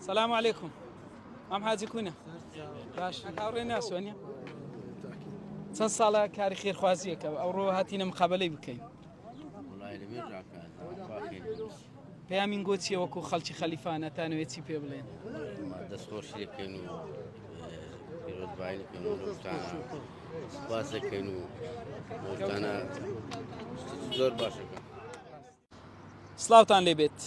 سلام علیکم مام حاجی کونە باش هاوڕێ ناسوە نیە چەند ساڵە کاری خێرخوازیەکە ئەوڕۆ هاتینە مقابلەی بکەین پەیامین گۆ چیە وەکو خەڵکی خەلیفانە تانەوێت چی پێ بڵێن دەستخۆشی دەکەین و پیرۆزبایی دەکەین و سپاس دەکەین و زۆر باشەکە سڵاوتان لێبێت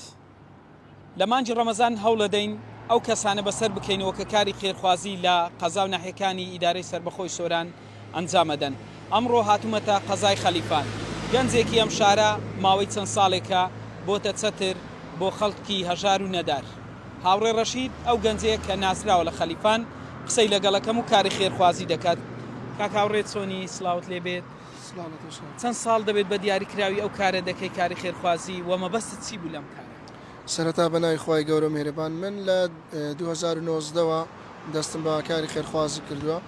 لە مانگی ڕەمەزان هەوڵەدەین ئەو کەسانە بەسەر بکەینەوە کە کاری خێرخوازی لە قەزا و ناحیەکانی ئیدارەی سەربەخۆی سۆران ئەنجامەدەن ئەمڕۆ هاتوومەتە قەزای خەلیفان گەنجێکی ئەم شارە ماوەی چەند ساڵێکە بۆتە چەتر بۆ خەڵکی هەژار و نەدار هاوڕێ ڕەشید ئەو گەنجەیە کە ناسراوە لە خەلیفان قسەی لەگەڵەکەم و کاری خێرخوازی دەکات کاک هاوڕێ چۆنی سڵاوت لێبێت چەند ساڵ دەبێت بە دیاریکراوی ئەو کارە دەکەی کاری خێرخوازی وە مەبەستت چی بوو لەم کارە؟ سەرەتا بە ناوی خوای گەورە و میهرەبان من لە 2019 وە دەستم بە کاری خێرخوازی کردووە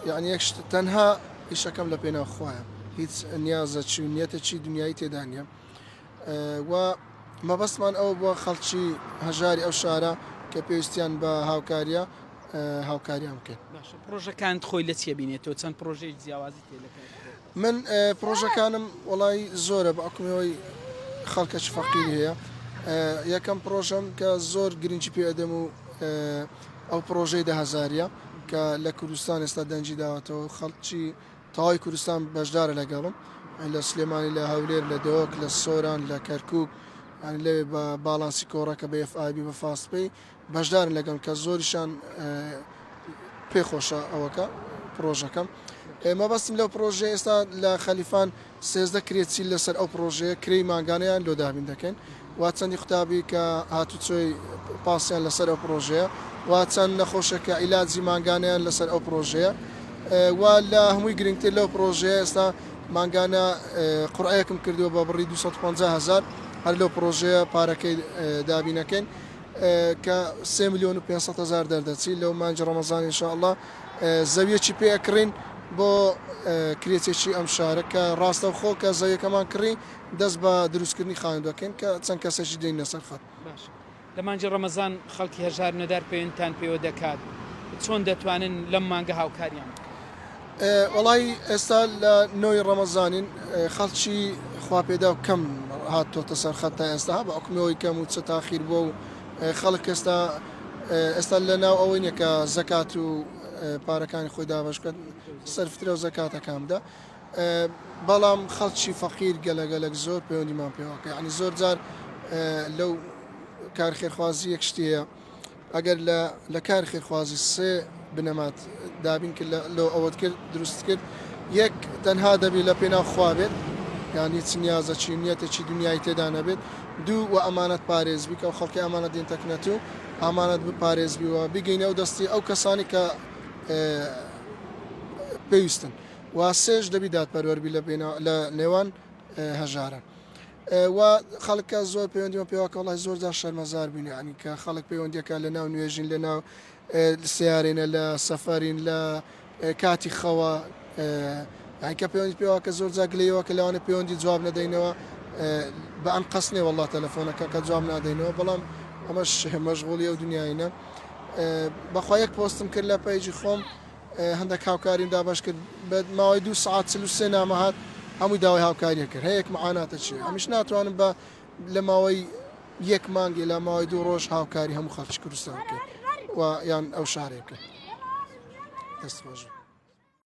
یعنی یەک شت تەنها ئیشەکەم لە پێناو خوایە هیچ نیازە چی و نیەتە چی دنیایی تێدا نییە و مەبەستمان ئەوە بووە خەڵکی هەژاری ئەو شارە کە پێویستیان بە هاوکاریە هاوکاریان بکەین. باشە پڕۆژەکانت خۆی لە چیە بینێتەوە چەند پڕۆژەیەکی جیاوازیت هەیە لە کاری خۆت؟ من پڕۆژەکانم وەڵای زۆرە بە حوکمی ئەوەی خەڵکەکی فەقیر هەیە یەکەم پڕۆژەم کە زۆر گرنگی پێ ئەدەم و ئەو پڕۆژەی دە هەزاریە کە لە کوردستان ئێستا دەنگی داوەتەوە خەڵکی تەواوی کوردستان بەشدارە لەگەڵم لە سلێمانی لە هەولێر لە دهۆک لە سۆران لە کەرکک یانی لەوێ بە باڵانسی کۆڕەکە بە FIB بە فاست پەی بەشدارن لەگەڵم کە زۆریشان پێ خۆشە ئەوەکە پرۆژەکەم مەبەستم لەو پرۆژەیە ئێستا لە خەلیفان 13 کرێچی لەسەر ئەو پرۆژەیە کرێی مانگانەیان لۆ دابین دەکەین و چەندی قوتابی کە هاتوچۆی پاسیان لەسەر ئەو پرۆژەیە و چەند نەخۆشێک کە عیلاجی مانگانەیان لەسەر ئەو پرۆژەیە و لە هەمووی گرنگتر لەو پرۆژەیە ئێستا مانگانە قورعەیەکم کردووە بە بڕی 250 هەزار هەر لەو پرۆژەیە پارەکەی دابینەکەین کە سێ ملیۆن و 500 هەزار دەردەچی لەو مانگی ڕەمەزان ان شاء اللە زەویەکی پێ ئەکڕین بۆ کرێچێکی ئەم شارە کە ڕاستەوخۆ کە زەویەکەمان کڕی دەست بە دروستکردنی خانوو دەکەین کە چەند کەسێکی دێنینە سەر خەت. باشە لە مانگی ڕەمەزان خەڵکی هەژار و نەدار پەیوەندیتان پێوە دەکات چۆن دەتوانن لەم مانگە هاوکاریان بکەن؟ وەڵایی ئێستا لە نۆی ڕەمەزانین خەڵکی خواپێداو کەم هاتۆتە سەر خەت تا ئێستا بە حوکمی ئەوەی کە مووچە تاخیر بووە و خەڵک ئێستا ئێستا لە ناو ئەوەی نییە کە زەکات و پارەکانی خۆی دابەش بکات سەرفترە و زەکاتەکان بدە بەڵام خەڵکی فەقیر گەلە گەلەک زۆر پەیوەندیمان پێوەکە یعنی زۆر جار لەو کار خێرخوازی یەک شتی هەیە ئەگەر لە لە کار خێرخوازی سێ بنەمات دابین کرد لە لۆ ئەوەت کرد دروست کرد یەک تەنها دەبی لە پێناو خوا بێت یان هیچ نیازەکی نیەتێکی دنیای تێدا نەبێت دوو وە ئەمانەت پارێز بی کە ئەو خەڵکی ئەمانەت دێن تەکنەت و ئامانەت بپارێز بی و بیگەینە ئەو دەستی ئەو کەسانی کە پێویستن و سێش دەبی دادپەروەر بی لە پێناو لە نێوان هەژاران. و خەڵک کە زۆر پەیوەندیمان پێوە کە وەڵای زۆر جار شەرمەزار بووین یعنی کە خەڵک پەیوەندیەکە لە ناو نوێژین لە ناو سیارینە لە سەفەرین لە کاتی خەوە یعنی کە پەیوەندی پێوە کە زۆر جار گلەیەوە کە لەوانە پەیوەندی جواب نەدەینەوە بە ئەم قەسنێ وەڵا تەلەفۆنەکە کە جواب نادەینەوە بەڵام ئەمەش مەشغوڵی ئەو دنیاینە بەخوا یەک پۆستم کرد لە page ی خۆم هەندێک هاوکاریم دابەش کرد بە ماوەی دوو سەعات 43 نامە هات هەمووی داوای هاوکاریە کرد هەیەک معاناتە چیە ئەمیش ناتوانم بە لە ماوەی یەک مانگی لە ماوەی دوو ڕۆژ هاوکاری هەموو خەڵکی کوردستان بکەین و یان ئەو شارەیە بکەین دەست خۆش.